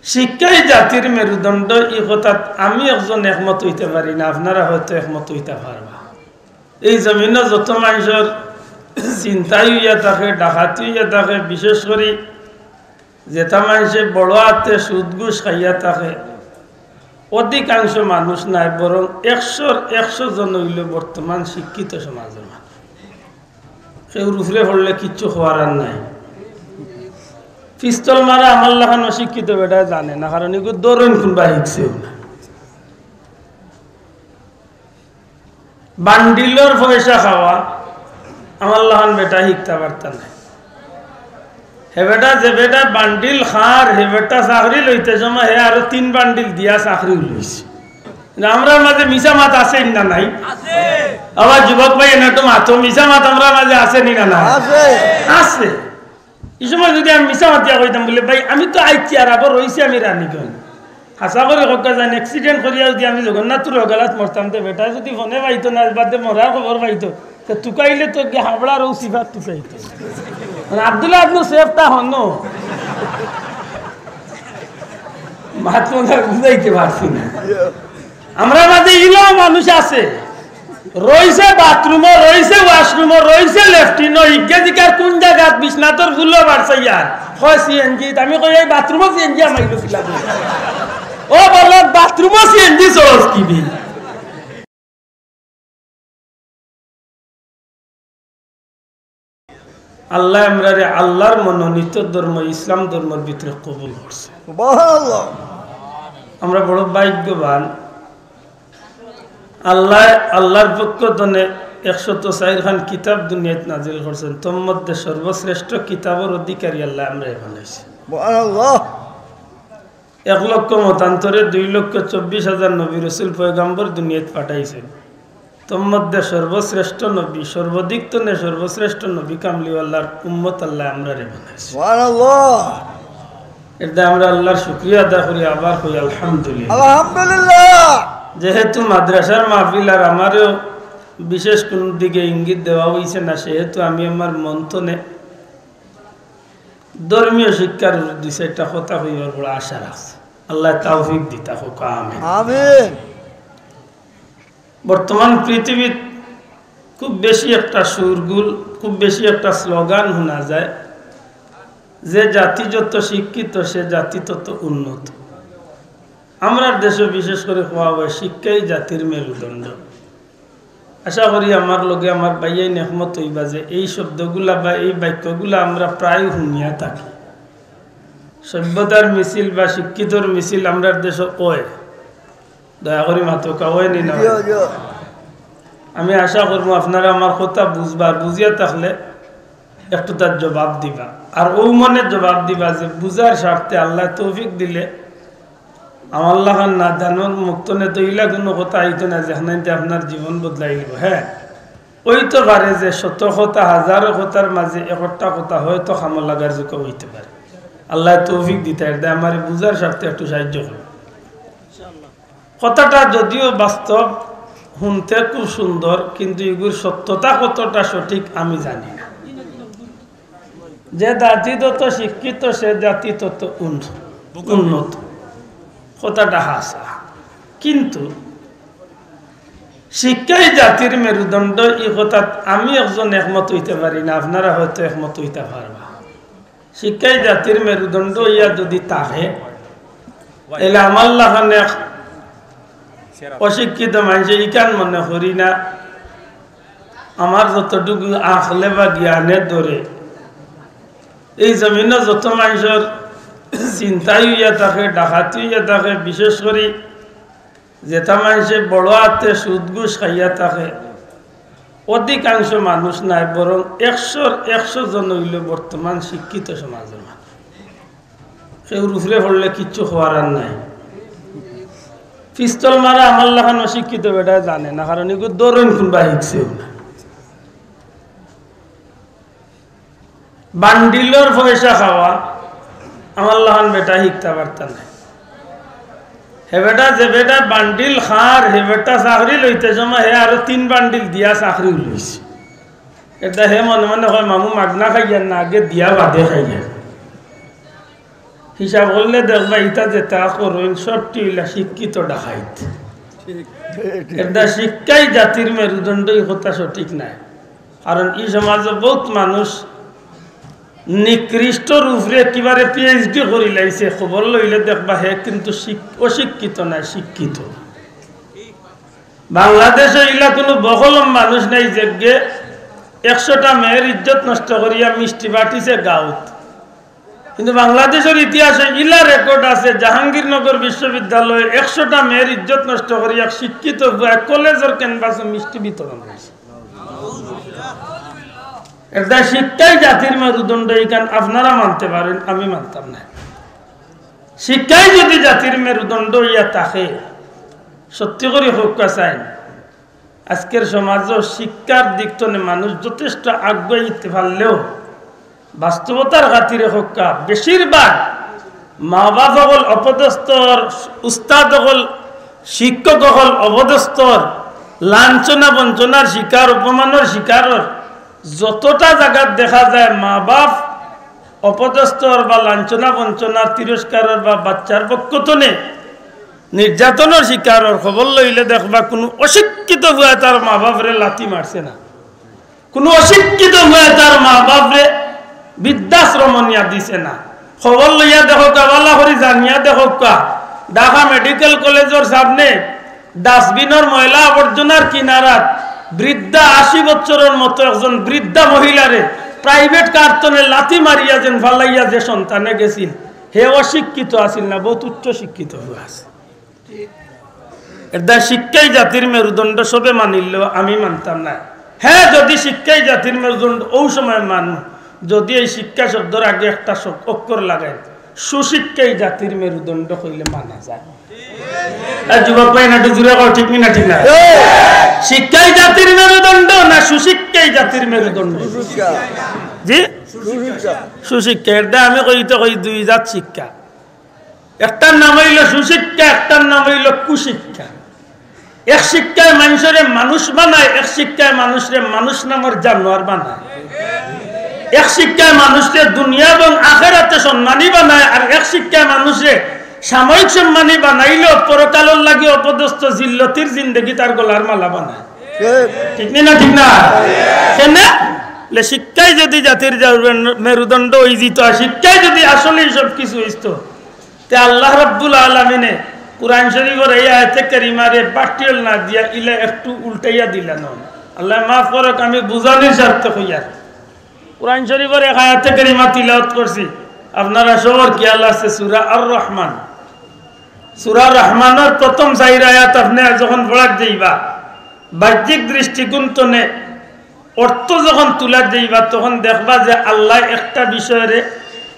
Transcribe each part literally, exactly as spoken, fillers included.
শিক্ষাই জাতির মেরুদণ্ড, ই কথাত আমি একজন একমত অইতে পারি না, আপনারা হয়তো একমত অইতা পারবা। এই জমিনো যত মানষর ছিনতাই অইয়া থাকে, ডাকাতি অইয়া থাকে, বিশেষ করি যেতা মানষে বড় আতে সুদ ঘুষ খাইয়া থাকে, অধিকাংশ মানুষ নায়, বরং একশোর একশো জন অইলো বর্তমান শিক্ষিত সমাজর মানুষ। কেউর উপরে পড়লে কিচ্ছু কওয়ার আর নাই। পিস্তল মারা আমার লাখান অশিক্ষিত বেটায় জানে না, কারণ ইগু ধরইন কুনবা হিকছেও না। বান্ডিলর পয়সা খাওয়া আমার লাখান বেটায় হিকতা পারতা নায়। হে বেটা, যে বেটা বান্ডিল খার, হে বেটা চাকরি লইতে সময় হে আরো তিন বান্ডিল দিয়া চাকরি লইছে। কিন্তু আমরার মাঝে মিছা মাত আছে না নাই? আবার যুবক ভাই, এনে তো মাতো, মিছা মাত আমরার মাঝে আছে নি না নাই? আছে। আছে। এই সময় যদি আমি মিছা মাতিয়া কইতাম, বলে, "ভাই, আমি তো আইছি আর আবার রইছি আমি রানীগঞ্জ।" হাছা করি কউক্কা যাইন, accident করিয়া যদি আমি জগন্নাথপুর হগালাত মরতাম, তে বেটায় যদি ফোনে পাইতো না, বাদে মরার খবর পাইতো, তে তুকাইলে তো গিয়া হাবড়ার ও সিফাত তুকাইতো। মানে, আব্দুল্লাহ ইবনে সেফ তা হনো। মাত মনে হয় বুঝাইতে পারছি না। আমরার মাঝে ইলাও মানুষ আছে, রইছে বাথরুমো, রইছে ওয়াশরুমো, রইছে লেট্রিনো, ইগে জিকার কুন জাগাত বিশ্বনাথর ফুলো বাড়ছে ইয়ার, কয় সিএনজি। আমি কই, "এই বাথরুমো সিএনজি আমাইলো কিলা?" ও বলো, "বাথরুমো সিএনজি চলস কি বি?" আল্লায় আমরারে আল্লার মনোনীত ধর্ম ইসলাম ধর্মর ভিতরে কবুল করছে। সুবহানাল্লাহ। আমরা বড় ভাগ্যবান। আল্লায়, আল্লার পক্ষ তনে একশত চাইর খান কিতাব দুনিয়াত নাজিল করছেন। তোর মধ্যে সর্বশ্রেষ্ঠ কিতাবর অধিকারী আল্লায় আমরারে বানাইছে। সুবহানাল্লাহ। এক লক্ষ মতান্তরে দুই লক্ষ চব্বিশ হাজার নবী রসুল পয়গাম্বর দুনিয়াত পাঠাইছেন। তোর মধ্যে সর্বশ্রেষ্ঠ নবী, সর্বদিক তনে সর্বশ্রেষ্ঠ নবী কামলিওয়ালার উম্মত আল্লায় আমরারে বানাইছে। সুবহানাল্লাহ। এর দায় আমরা আল্লার শুকরিয়া আদায় করি, আবার কই আলহামদুলিল্লাহ। আলহামদুলিল্লাহ। যেহেতু মাদ্রাসার মাহফিল আর আমারেও বিশেষ কুনু দিকে ইঙ্গিত দেওয়া অইছে না, সেহেতু আমি আমার মন তনে ধর্মীয় শিক্ষার দুই চাইরটা কথা কইবার বড় আশা রাখছি। আল্লায় তৌফিক দিতা হউক, আমিন। আমিন। বর্তমান পৃথিবীত খুব বেশি একটা সুরগুল, খুব বেশি একটা স্লোগান হুনা যায় যে, "জাতি যত শিক্ষিত, সে জাতি তত উন্নত।" আমরার দেশো বিশেষ করি কওয়া অয়, "শিক্ষাই জাতির মেরুদণ্ড।" আশা করি আমার লগে আমার ভাইয়াইন একমত অইবা যে এই শব্দগুলা বা এই বাক্যগুলা আমরা প্রায় হুনিয়া থাকি। সভ্যতার মিছিল বা শিক্ষিতর মিছিল আমরার দেশো অয়, দয়া করি মাতউক্কা, অয় নি না? জি, জি। আমি আশা করমু আপনারা আমার কথা বুঝবা, আর বুঝিয়া থাকলে একটু তার জবাব দিবা, আর অউ মনে জবাব দিবা যে বুঝার স্বার্থে আল্লায় তৌফিক দিলে আমার লাখান নাদানর মুখ তনে তো ইলা কুনু কথা আইতো না, যেখান থাকি আপনার জীবন বদলাইলিবো। হ্যাঁ, অইতো পারে যে শত কথা, হাজারো কথার মাঝে একটা কথা হয়তো কামো লাগার যোগ্য অইতে পারে। আল্লায় তৌফিক দিতা, এর দায় আমারে বুঝার স্বার্থে একটু সাহায্য করো। কথাটা যদিও বাস্তব, হুনতে খুব সুন্দর, কিন্তু ইগুর সত্যতা কতটা সঠিক আমি জানি না। যে জাতি তত শিক্ষিত, সে জাতি তত উন-, উন্নত। কথাটা হাছা। কিন্তু শিক্ষাই জাতির মেরুদণ্ড, ই কথাত আমি একজন একমত অইতে পারি না, আপনারা হয়তো একমত অইতা পারবা। শিক্ষাই জাতির মেরুদণ্ড অইয়া যদি থাকে, তাইলে আমার লাখান এক অশিক্ষিত মানষে ইখান মনে করি না, আমার যতটুকু আখলে বা জ্ঞানে ধরে, এই জমিনো যত মানষর ছিনতাই অইয়া থাকে, ডাকাতি অইয়া থাকে, বিশেষ করি যেতা মানষে বড় আতে সুদ ঘুষ খাইয়া থাকে, অধিকাংশ মানুষ নায়, বরং একশোর একশো জন অইলো বর্তমান শিক্ষিত সমাজর মানুষ। কেউর উপরে পড়লে কিচ্ছু কওয়ার আর নাই। পিস্তল মারা আমার লাখান অশিক্ষিত বেটায় জানে না, কারণ ইগু ধরইন কুনবা হিকছেও না। বান্ডিলর পয়সা খাওয়া আমার লাখান বেটায় হিকতা পারতা নায়। হে বেটা, যে বেটা বান্ডিল খার, হে বেটা চাকরি লইতে সময় হে আরো তিন বান্ডিল দিয়া চাকরি লইছে। এটা হে মনে মনে কয়, "মামু, মাগনা খাইয়ার না, আগে দিয়া বাদে খাইয়ার।" হিসাব করলে দেখবা, ইতা যেতা করইন, সবটি অইলা শিক্ষিত ডাকাইত। এরদায় শিক্ষাই জাতির মেরুদণ্ড, ই কথা সঠিক নায়। কারণ ই সমাজো বউত মানুষ নিকৃষ্ট রূপরে একেবারে পিএইচডি করিলাইছে, খবর লইলে দেখবা হে কিন্তু শিক-, অশিক্ষিত নায়, শিক্ষিত। বাংলাদেশো ইলা কুনু বকলম মানুষ নাই যেগিয়ে একশোটা মেয়ের ইজ্জত নষ্ট করিয়া মিষ্টি বাটিছে গাউত। কিন্তু বাংলাদেশর ইতিহাসো ইলা রেকর্ড আছে, জাহাঙ্গীরনগর বিশ্ববিদ্যালয়ে একশোটা মেয়ের ইজ্জত নষ্ট করিয়া এক শিক্ষিত পুয়ায় কলেজর ক্যাম্পাসো মিষ্টি বিতরণ করছে। এরদায় শিক্ষাই জাতির মেরুদণ্ড, ইখান আপনারা মানতে পারইন, আমি মানতাম নায়। শিক্ষাই যুদি জাতির মেরুদণ্ড অইয়া থাকে, সত্যি করি কউক্কা চাইন, আজকের সমাজো শিক্ষার দিক তনে মানুষ যথেষ্ট আগুয়াইতে পারলেও বাস্তবতার খাতিরে কউক্কা, বেশিরভাগ মা-বাপ অকল অপদস্থর, উস্তাদ অকল, শিক্ষক অকল অপদস্থর, লাঞ্ছনা বঞ্চনার শিকার, অপমানর শিকারর। যতটা জাগাত দেখা যায় মা-বাপ অপদস্থর বা লাঞ্ছনা বঞ্চনার, তিরস্কারর বা বাচ্চার পক্ষ তনে নির্যাতনর শিকারর, খবর লইলে দেখবা কুনু অশিক্ষিত পুয়ায় তার মা-বাপরে লাথি মারছে না। কুনু অশিক্ষিত পুয়ায় তার মা-বাপরে বৃদ্ধাশ্রমো নিয়া দিছে না। খবর লইয়া দেখউক্কা, ভালা করি জানিয়া দেখউক্কা, ঢাকা মেডিকেল কলেজর সামনে ডাস্টবিনর ময়লা আবর্জনার কিনারাত বৃদ্ধা, আশি বছরর মতো একজন বৃদ্ধা মহিলারে প্রাইভেট কার তনে লাথি মারিয়া যেন ফালাইয়া যে সন্তানে গেছিল, হে অশিক্ষিত আছিল না, বউত উচ্চ শিক্ষিত পুয়া আছিল। এরদায় শিক্ষাই জাতির মেরুদণ্ড সবে মানিলেও আমি মানতাম নায়। হ্যাঁ, যুদি শিক্ষাই জাতির মেরুদণ্ড, অউ সময় মানু, যুদি এই শিক্ষা শব্দর আগে একটা শ-, অক্ষর লাগাইন, সুশিক্ষাই জাতির মেরুদণ্ড কইলে মানা যায়। আর যুবক ভাই, না একটু জুরে কও, ঠিক নি না, ঠিক না? শিক্ষাই জাতির মেরুদণ্ড না সুশিক্ষাই জাতির মেরুদণ্ড? জি, সুশিক্ষা। এরদায় আমি কইতে কই দুই জাত শিক্ষা। একটার নাম অইলো সুশিক্ষা, একটার নাম অইলো কুশিক্ষা। এক শিক্ষায় মানুষরে মানুষ বানায়, এক শিক্ষায় মানুষরে মানুষ নামর জানোয়ার বানায়। এক শিক্ষায় মানুষরে দুনিয়া এবং আখেরাতে সম্মানী বানায়, আর এক শিক্ষায় মানুষরে সাময়িক সম্মানী বানাইলেও পরকালর লাগি অপদস্থ জিল্লতির জিন্দেগি তার গলার মালা বানায়। ঠিক নি না, ঠিক না? কেনে? লে শিক্ষাই যুদি জাতির যা-, মেরুদণ্ড অইযিতো, আর শিক্ষাই যুদি আসলেই সব কিছু অইতো, তে আল্লাহ রাব্বুল আলামিনে কুরআন শরীফর এই আয়াতে কারিমারে বাটিয়ল না দিয়া ইলা একটু উল্টাইয়া দিলা নন। আল্লাহ মাফ করউক, আমি বুঝানির স্বার্থে কইয়ার। কুরআন শরীফর এক আয়াতে কারিমা তিলাওয়াত করছি, আপনারা সবর খিয়াল আছে, সূরা আর রহমান। সূরা রহমানর প্রথম চাইর আয়াত আপনে যখন পড়াত যাইবা, বাহ্যিক দৃষ্টিকোণ তনে অর্থ যখন তুলাত যাইবা, তখন দেখবা যে আল্লায় একটা বিষয়রে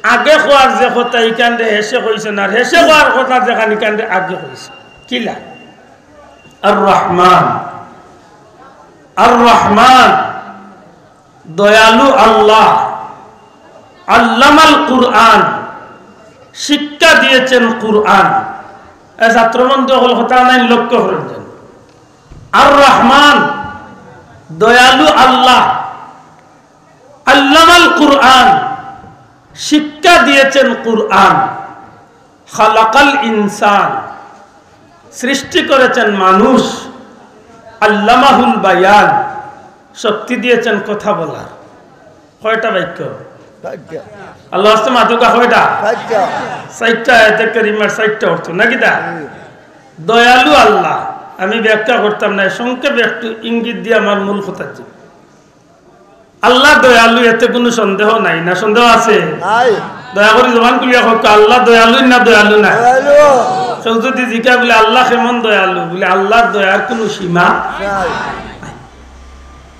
আগে কওয়ার যে কথা, ইখানরে হেষে কইছইন, আর হেষে কওয়ার কথা যেখান, ইখানরে আগে কইছইন। কিলা? আর রহমান, আর রহমান, দয়ালু আল্লাহ, আল্লামাল কুরআন, শিক্ষা দিয়েছেন কুরআন। এ ছাত্রবন্ধু অকল, কথা নাই, লক্ষ্য করইন যেন। আর রহমান, দয়ালু আল্লাহ, আল্লামাল কুরআন, শিক্ষা দিয়েছেন কুরআন। খালাকাল ইনসান, সৃষ্টি করেছেন মানুষ। আল্লামাহুল বায়ান, শক্তি দিয়েছেন কথা বলার। কয়টা বাক্য? চাইরটা। আল্লাহ আসতে মাতুকা কয়টা? চাইরটা। চাইরটা আয়াতে কারিমার চাইরটা অর্থ, নাকি দা? হুম। দয়ালু আল্লাহ, আমি ব্যাখ্যা করতাম না, সংক্ষেপে একটু ইঙ্গিত দিয়া আমার মূল কথাত যাই। আল্লাহ দয়ালু, এতে কুনু সন্দেহ নাই, না সন্দেহ আছে? নাই। দয়া করি জবান খুলিয়া কউক্কা, আল্লাহ দয়ালু না দয়ালু না? দয়ালু। কেউ যুদি জিকায় বুলে, "আল্লাহ কেমন দয়ালু?" বুলে, "আল্লাহর দয়ার কুনু সীমা নাই।"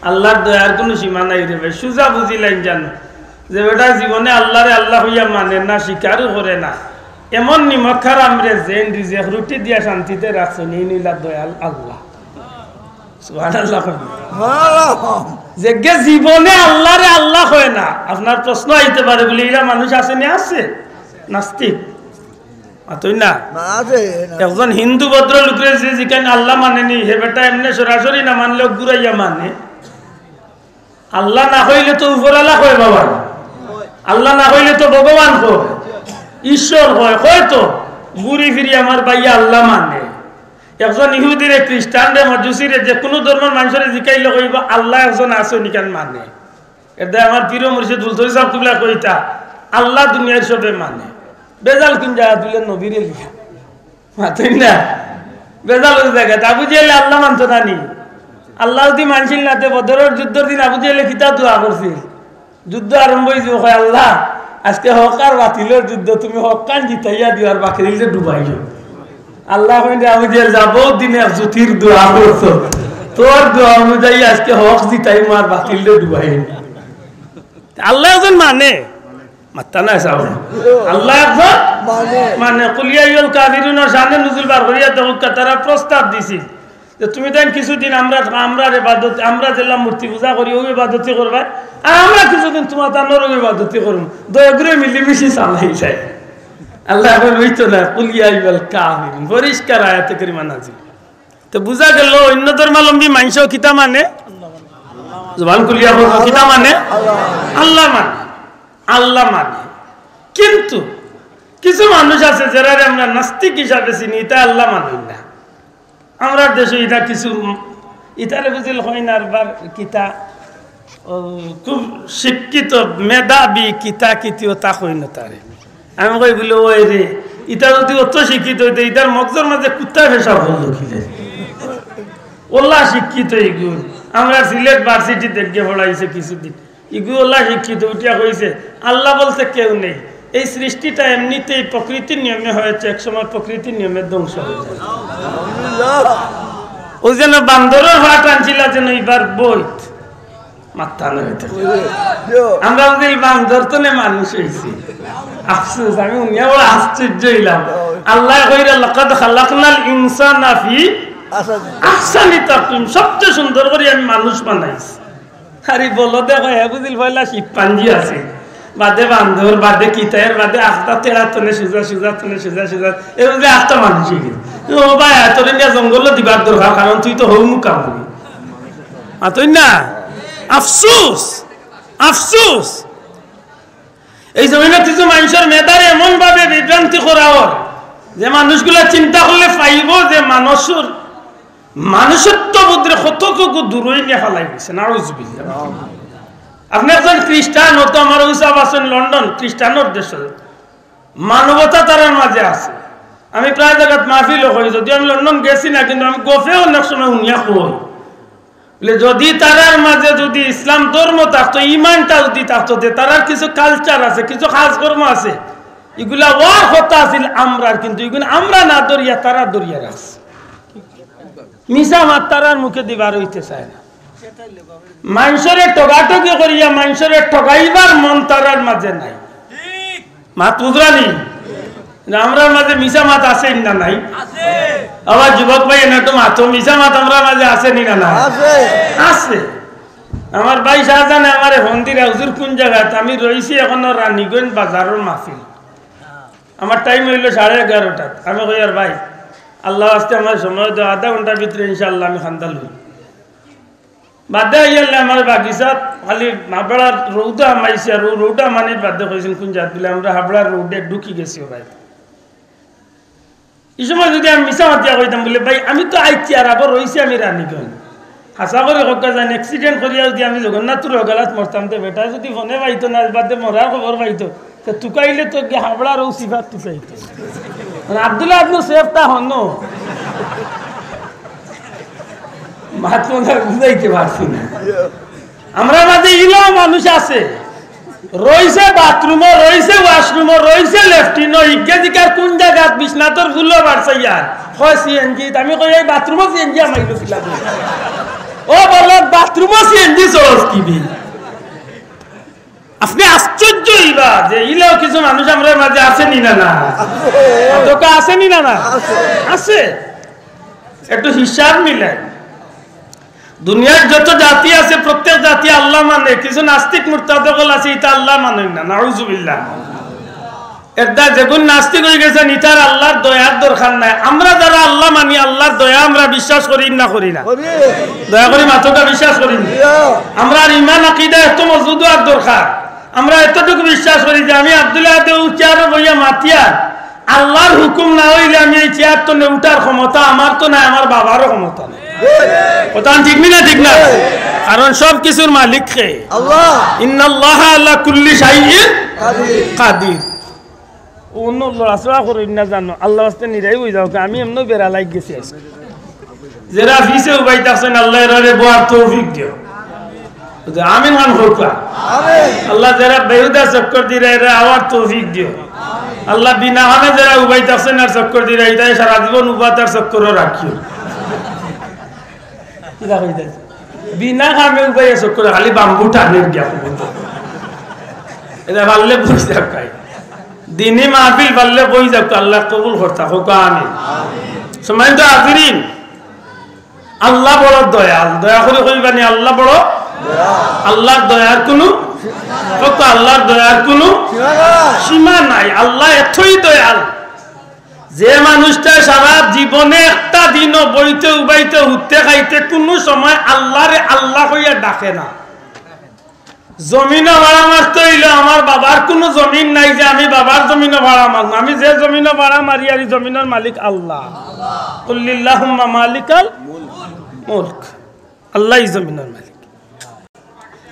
আল্লাহর দয়ার কুনু সীমা নাই রে ভাই। সুজা বুঝিলাইন জানো, যে বেটা জীবনে আল্লাহরে আল্লাহ কইয়া মানে না, স্বীকারও করে না, এমন নিমক হারামরে যেইন রিজেক রুটি দিয়া শান্তিতে রাখছইন, এইন অইলা দয়াল আল্লাহ। সুবহানাল্লাহ। সুবহানাল্লাহ। যেগিয়ে জীবনে আল্লাহরে আল্লাহ কয় না। আপনার প্রশ্ন আইতে পারে বুলে, "ইলা মানুষ আছে নি?" আছে? নাস্তিক। মাতইন না? না, আছে, না। একজন হিন্দু ভদ্রলোকরে যে জিকাইন আল্লাহ মানে নি, হে বেটা এমনে সরাসরি না মানলেও ঘুরাইয়া মানে। আল্লাহ না কইলে তো উপরআলা কয় বাবা। আল্লাহ না কইলে তো ভগবান কয়। ঈশ্বর কয়, কয় তো, ঘুরি ফিরি আমার ভাইয়ে আল্লাহ মানে। একজন ইহুদিরে, খ্রিস্টানরে, মজুসিরে, যে কুনু ধর্মর মানষরে জিকাইলে কইবো, "আল্লাহ একজন আছে, অনিখান মানে।" এরদায় আমার পীর ও মুর্শিদ ফুলতলি ছাব কিবলায় কইতা, "আল্লাহ দুনিয়ার সবে মানে।" বেজাল কুন জাগাত? বুলে নবীরে লিয়া। মাতইন না? বেজাল অউ জাগাত। আবু জেহেলে আল্লাহ মানতো না নি? আল্লাহ যুদি মানছিল না, তে বদরর যুদ্ধর দিন আবু জেহেলে কিতা দোয়া করছিল? যুদ্ধ আরম্ভ অইযিবো, কয়, "আল্লাহ, আজকে হক আর বাতিলর যুদ্ধ, তুমি হকখান জিতাইয়া দিও আর বাতিলরে ডুবাইও।" আল্লায় কইন, "রে আবু জেহেল, যা বউত দিনে এক জুতির দোয়া করছো, তোর দোয়া অনুযায়ী আজকে হক জিতাইমু আর বাতিলরে ডুবাইমু।" আল্লাহ একজন মানে, মাত্তা নাই সাব। আল্লাহ একজন মানে। মানে, কুল ইয়া আইয়ুহাল কাফিরুনর শানে নুজুল বার করিয়া দেখউক্কা, তারা প্রস্তাব দিছিল যে, "তুমি তাইন কিছুদিন আমরা, আমরার ইবাদত, আমরা যেলা মূর্তি পূজা করি, অউ ইবাদতি করবায়, আর আমরা কিছুদিন তুমার তানর অউ ইবাদতি করমু।" দুইওগুরে মিলিমিশি চালাই যায়। আল্লায় কইন, "অইতো না, কুল ইয়া আইয়ুহাল কাফিরুন।" পরিষ্কার আয়াতে কারিমা নাজিল। তে বুঝা গেল, অইন্য ধর্মাবলম্বী মানষেও কিতা মানে? জবান খুলিয়া কও, কিতা মানে? আল্লাহ মানে। আল্লাহ মানে। কিন্তু কিছু মানুষ আছে, যেরারে আমরা নাস্তিক হিসাবে চিনি, ইতা আল্লাহ মানইন না। আমরার দেশো ইতা কিছু, ইতারে বুঝিল কইন আর বার কিতা, ও, খুব শিক্ষিত, মেধাবী, কিতা কিতি অতা কইন তারে। আমি কই বুলে, "ওই রে, ইতা যুদি অত শিক্ষিত অইতো, ইতার মগজর মাজে কুত্তায় পেশাব করলো কিলা?" অলা শিক্ষিত ইগু। আমরার সিলেট ভার্সিটিত গিয়া পড়াইছে কিছুদিন। ইগু অলা শিক্ষিত, উঠিয়া কইছে, "আল্লাহ বলতে কেউ নেই। এই সৃষ্টিটা এমনিতেই প্রকৃতির নিয়মে হয়েছে, এক সময় প্রকৃতির নিয়মে ধ্বংস হয়ে যায়।" অউ যেন বান্দরর ফাট আনছিলা যেন ইবার বইত। মাত্তা না অইতে। আমরা বুঝি বান্দর তনে মানুষ অইছি। আফসোস, আমি হুনিয়া বড় আশ্চর্য অইলাম। আল্লায় কইরা, "লাকাদ খালাকনাল ইনসানা ফি আহসানি তাকওয়িম।" সবচেয়ে সুন্দর করি আমি মানুষ বানাইছি। আরে বলো দেখো, হে বুঝিল পয়লা শিম্পাঞ্জি আছে, বাদে বান্দর, বাদে কিতা, এর বাদে আখতা তেড়া তনে সুজা, সুজা তনে সুজা, সুজা, এর বাদে আখতা মানুষ অইগেছে। ও ভাই, তোরে নিয়া জঙ্গলো দিবার দরকার, কারণ তুই তো হউ মুখামুখি। মাতইন না? আফসোস, আফসোস। এই জমিনো কিছু মানষর মেধারে এমন ভাবে বিভ্রান্তি করা অর, যে মানুষগুলা চিন্তা করলে পাইবো যে মানুষর, মানুষত্ব বোধরে কতটুকু দূরই নিয়া ফালাই গেছে। নাউজুবিল্লাহ। আপনে একজন খ্রিস্টান, অতো আমার অউ ছাব আছইন লন্ডন, খ্রিস্টানর দেশো। মানবতা তারার মাজে আছে। আমি প্রায় জাগাত মাহফিলো কই, যদিও আমি লন্ডন গেছি না, কিন্তু আমি গফে অনেক সময় হুনিয়া কই। বুলে, যুদি তারার মাজে যুদি ইসলাম ধর্ম থাকতো, ইমানটা যুদি থাকতো, যে তারার কিছু culture আছে, কিছু কাজকর্ম আছে, ইগুলা অওয়ার কথা আছিল আমরার, কিন্তু ইগুলা আমরা না ধরিয়া তারা ধরিয়া রাখছে। মিছা মাত তারার মুখেদি বার অইতে চায় না। মানষরে ঠগাঠগি করিয়া মানষরে ঠগাইবার মন তারার মাজে নাই। মাত বুঝরা নি? যে আমরার মাজে মিছা মাত আছে না নাই? আবার যুবক ভাই, এনে একটু মাতো, মিছা মাত আমরার মাজে আছে নি না নাই? আছে। আছে। আমার ভাই শাহজাহানে আমারে ফোন দিরা, "হুজুর কুন জাগাত?" আমি রইছি অখনো রানীগঞ্জ বাজারর মাহফিল। আমার time অইলো সাড়ে এগারোটাত। আমি কই, "আর ভাই, আল্লাহ আস্তে আমার সময় দেও, আধা ঘন্টার ভিতরে ইনশাআল্লাহ আমি কান্দাল অইমু।" বাদে আইয়ারলে আমার বাগিচাত খালি হাবড়ার রৌদা হামাইছে, আর অউ রৌদা হামানির বাদে কইছইন, "কুন জাগাত?" বুলে, "আমরা হাবড়ার রৌদে ঢুকি গেছি ও ভাই।" ই সময় যুদি আমি মিছা মাতিয়া কইতাম, বুলে, "ভাই, আমি তো আইছি, আর আবার রইছি আমি রানীগঞ্জ।" হাছা করি কউক্কা যাইন, accident করিয়া যুদি আমি জগন্নাথপুর হগালাত মরতাম, তে বেটায় যুদি ফোনে পাইতো না, বাদে মরার খবর পাইতো, তে তুকাইলে তো গিয়া হাবড়ার অউ সিফাত তুকাইতো। মানে, আব্দুল্লাহ ইবনে সেফ তা হনো। মাত মনে হয় বুঝাইতে পারছি না। আমরার মাজে ইলাও মানুষ আছে, রইছে বাথরুমো, রইছে ওয়াশরুমো, রইছে লেট্রিনো, ইগে জিকার কুন জাগাত বিছনাতর ফুলো বাড়ছাইয়ার, কয় সিএনজি। আমি কই, "এই বাথরুমো সিএনজি হামাইলো কিলা?" ও বলো, "বাথরুমো সিএনজি চলস কিদি?" আপনে আশ্চর্য অইবা যে ইলাও কিছু মানুষ আমরার মাজে আছে নি না না? অতকা আছে নি না না? আছে। একটু হিসাব মিলাই। দুনিয়ার যত জাতি আছে, প্রত্যেক জাতি আল্লাহ মানে। কিছু নাস্তিক মুরতাদ অকল আছে, ইতা আল্লাহ মানইন না, নাউজুবিল্লাহ। এরদায় যেগুন নাস্তিক অইগেছইন, ইতার আল্লাহর দয়ার দরকার নাই। আমরা যারা আল্লাহ মানি, আল্লাহর দয়া আমরা বিশ্বাস করি না, করি না? করি। দয়া করি মাতউক্কা, বিশ্বাস করি না? ইয়া। আমরার ইমান আকিদা এত মজবুত অওয়ার দরকার। আমরা এতটুকু বিশ্বাস করি যে আমি আব্দুল আহাদে অউ চেয়ারো বইয়া মাতিয়ার, আল্লার হুকুম না অইলে আমি এই চেয়ার তনে উঠার ক্ষমতা আমার তো নাই, আমার বাবারও ক্ষমতা নাই। কথা ঠিক নি না? ঠিক না? কারণ সব কিছুর মালিক কে? আল্লাহ। ইন্নাল্লাহা আলা কুল্লি শাইইন কাদির। অন্য লড়াচড়া করইন না জানো, আল্লার ওয়াস্তে নিরাই অই যাও, আমি এমনেউ বেড়া লাগি গেছি আইজকে। যেরা পিছে উবাই থাকছইন, আল্লায় এরারে বওয়ার তৌফিক দিও। আমিন খান কউক্কা। আমিন। আল্লাহ, যেরা বেহুদা চক্কর দিরা, এরারে আওয়ার তৌফিক দিও। আল্লাহ, বিনা কামে যেরা উবাই থাকছইন আর চক্কর দিরা, ইতারে সারা জীবন উবাত আর চক্করো রাখিও। কিতা কইতাছে? বিনা কামে উবাইয়া চক্কর, খালি বাম্বু টানের গিয়া কবুতর। ইতা পারলে বই যাউক্কা। দিনি মাহফিল পারলে বই যাউক্কা, আল্লাহ কবুল করতা, কউক্কা আমিন। সম্মানিত হাজিরিন, আল্লাহ বড় দয়াল, দয়া করি কইবানি, আল্লাহ বড়। আল্লার দয়ার কুনু, কউক্কা, আল্লার দয়ার কুনু সীমা নাই। আল্লাহ এতই দয়াল, যে মানুষটা সারা জীবনে একটা দিনও বইতে উবাইতে উঠতে খাইতে কুনু সময় আল্লারে আল্লাহ কইয়া ডাকে না। জমিনো ভাড়া মারতে অইলে আমার বাবার কুনু জমিন নাই যে আমি বাবার জমিনো ভাড়া মারমু। আমি যে জমিনো ভাড়া মারি, আর ই জমিনর মালিক আল্লাহ। কুল্লিল্লাহুম্মা মালিকাল মুলক, আল্লাহ ই জমিনর মালিক।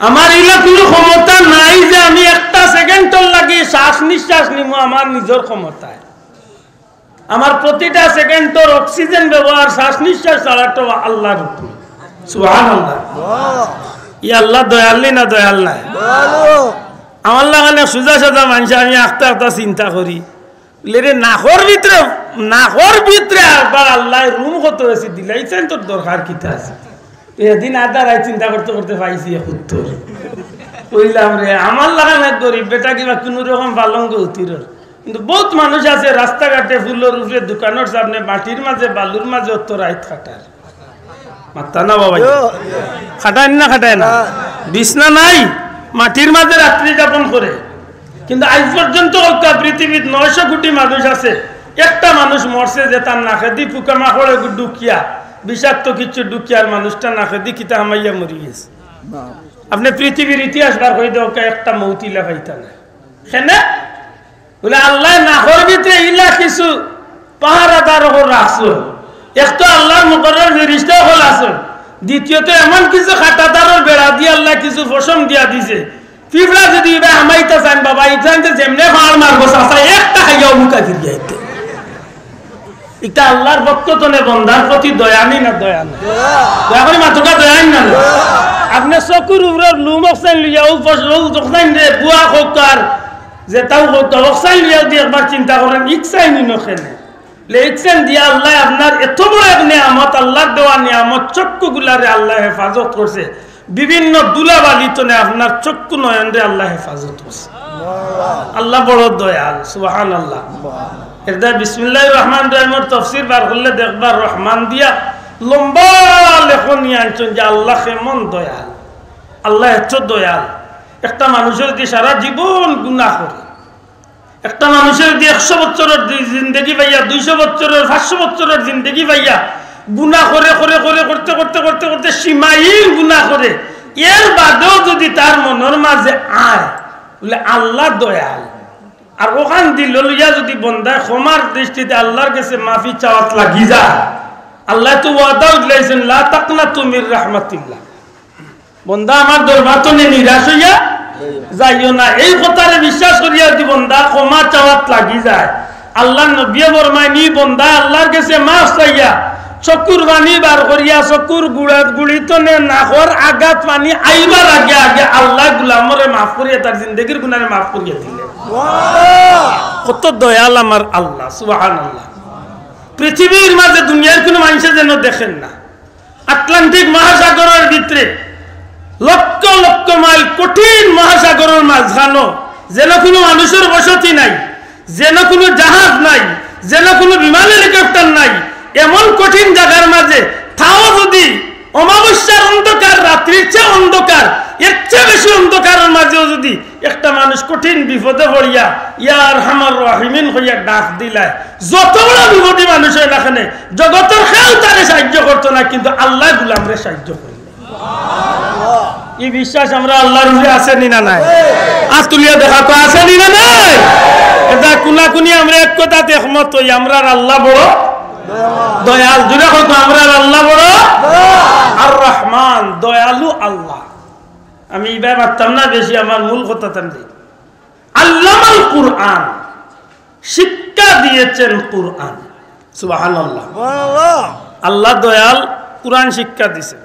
আমার ইলা কুনু ক্ষমতা নাই যে আমি একটা সেকেন্ডর লাগি শ্বাস নিঃশ্বাস নিমু আমার নিজর ক্ষমতায়। আমার প্রতিটা সেকেন্ডর অক্সিজেন ব্যবহার, শ্বাস নিঃশ্বাস ছাড়াটা আল্লার হুকুম। সুবহানাল্লাহ। ই আল্লাহ দয়াল নি না দয়াল নায়? আমার লাখান এক সুজা সাজা মানষে আমি আখতা আখতা চিন্তা করি। বুলে, রে, নাকর ভিতরে, নাকর ভিতরে আবার আল্লায় রুম কত আছে দিলাইছইন, তোর দরকার কিতা আছে? এদিন আধা রাইত চিন্তা করতে করতে পাইছি এক উত্তর। কইলাম, রে, আমার লাখান এক গরিব বেটা কিবা কুনু রকম পালঙ্গ উঠিরর। কিন্তু বউত মানুষ আছে রাস্তাঘাটে, ফুলর উপরে, দোকানর সামনে, মাটির মাঝে, বালুর মাঝে অত রাইত কাটার। মাত্তা না বাবা? কাটায় না, কাটায় না? বিছনা নাই, মাটির মাঝে রাত্রি যাপন করে। কিন্তু আইজ পর্যন্ত কউক্কা পৃথিবীত নয়শো কোটি মানুষ আছে, একটা মানুষ মরছে যে তার নাকেদি পোকামাকড় এগু ঢুকিয়া, বিষাক্ত কিছু ঢুকিয়া, আর মানুষটা নাকেদি কিতা হামাইয়া মরি গেছে। আপনে পৃথিবীর ইতিহাস বার করি দেউক্কা, একটা মউত ইলা পাইতা না। কেনে? বুলে, আল্লায় নাকর ভিতরে ইলা কিছু পাহারাদার অকল রাখছইন। এক তো আল্লার মুকররব ফিরিস্তা অকল আছইন, দ্বিতীয়ত এমন কিছু কাঁটাতারর বেড়া দি আল্লায় কিছু পশম দিয়া দিছে। পিঁপড়া যুদি ইবায় হামাইতা চাইন বাবা, ইতাইন্তে যেমনে ফাড় মারবো, চাচা একটা খাইয়াউ মুখা ফিরিয়া আইতে। ইটা আল্লার পক্ষ তনে বন্দার প্রতি দয়া নি না দয়া না? দয়া করি মাতউক্কা, দয়া নি না? আপনে চকুর উপরর লুম অকছাইন লইয়া, অউ পশ-, অউ অকছাইনরে বুয়া কউক্কা আর যেতাউ কউক্কা, অকছাইন লইয়া যুদি একবার চিন্তা করইন, ইকছাইন ইনো কেনে? লে ইকছাইন দিয়া আল্লায় আপনার এত বড় এক নিয়ামত, আল্লার দেওয়া নিয়ামত, চক্ষুগুলারে আল্লায় হেফাজত করছে। বিভিন্ন ধুলাবালি তনে আপনার চক্ষু নয়নরে আল্লায় হেফাজত করছে। আল্লাহ বড় দয়াল, সুবহানাল্লাহ। এরদায় বিসমিল্লাহির রহমানির রহিমর তফসির বার করলে দেখবা, রহমান দিয়া লম্বা লেখনি আনছইন যে আল্লাহ কেমন দয়াল, আল্লাহ এত দয়াল। একটা মানুষে যুদি সারা জীবন গুনা করে, একটা মানুষে যুদি একশো বছরর জি-, জিন্দেগি পাইয়া, দুইশো বছরর, পাঁচশো বছরর জিন্দেগি পাইয়া গুনা করে, করে, করে, করতে, করতে, করতে, করতে সীমাহীন গুনা করে, এর বাদেও যুদি তার মনর মাঝে আয়, বুলে আল্লাহ দয়াল, আর অখান দিলো লইয়া যুদি বন্দায় ক্ষমার দৃষ্টিতে আল্লার গেছে মাফি চাওয়াত লাগি যায়, আল্লায় তো ওয়াদাউ দিলাইছইন, "লা তাকনাতু মির রাহমাতিল্লাহ।" বন্দা, আমার দরবার তনে নিরাশ অইয়া যাইও না। এই কথারে বিশ্বাস করিয়া যুদি বন্দা ক্ষমা চাওয়াত লাগি যায়, আল্লার নবীয়ে ফরমাইন, ই বন্দা আল্লার গেছে মাফ চাইয়া, চক্ষুর পানি বার করিয়া, চক্ষুর গুড়া, গুড়ি তনে নাকর আগাত পানি আইবার আগে আগে আল্লায় গুলামরে মাফ করিয়া, তার জিন্দেগির গুনারে মাফ করিয়া দিলে। কত দয়াল আমার আল্লাহ, সুবহানাল্লাহ। পৃথিবীর মাঝে দুনিয়ার কুনু মানষে যেন দেখেন না, আটলান্টিক মহাসাগরর ভিতরে লক্ষ লক্ষ মাইল কঠিন মহাসাগরর মাঝখানো যেন কুনু মানুষর বসতি নাই, যেন কুনু জাহাজ নাই, যেন কুনু বিমান হেলিকপ্টার নাই, এমন কঠিন জাগার মাঝে, তাও যুদি অমাবস্যার অন্ধকার, রাত্রির চেয়ে অন্ধকার, এর চেয়ে বেশি অন্ধকারর মাঝেও যুদি একটা মানুষ কঠিন বিপদে পড়িয়া ইয়া আরহামার রাহিমিন কইয়া ডাক দিলায়, যত বড় বিপদী মানুষ অয় না কেনে, জগতর কেউ তারে সাহায্য করতো না, কিন্তু আল্লায় গুলামরে সাহায্য করইন। ই বিশ্বাস আমরার আল্লার উপরে আছে নি না নাই? আত তুলিয়া দেখা তো আছে নি না নাই? এটা কুনাকুনি আমরা এক কথাত একমত অই, আমরার আল্লা বড় দয়াল। জুরে কউক্কা, আমরার আল্লা বড় আর রহমান, দয়ালু আল্লা। আমি ইবায় মাততাম না বেশি, আমার মূল কথাত আমি যাই। আল্লামাল কুরআন, শিক্ষা দিয়েছেন কুরআন। সুবহানাল্লাহ। আল্লা দয়াল, কুরআন শিক্ষা দিছেন।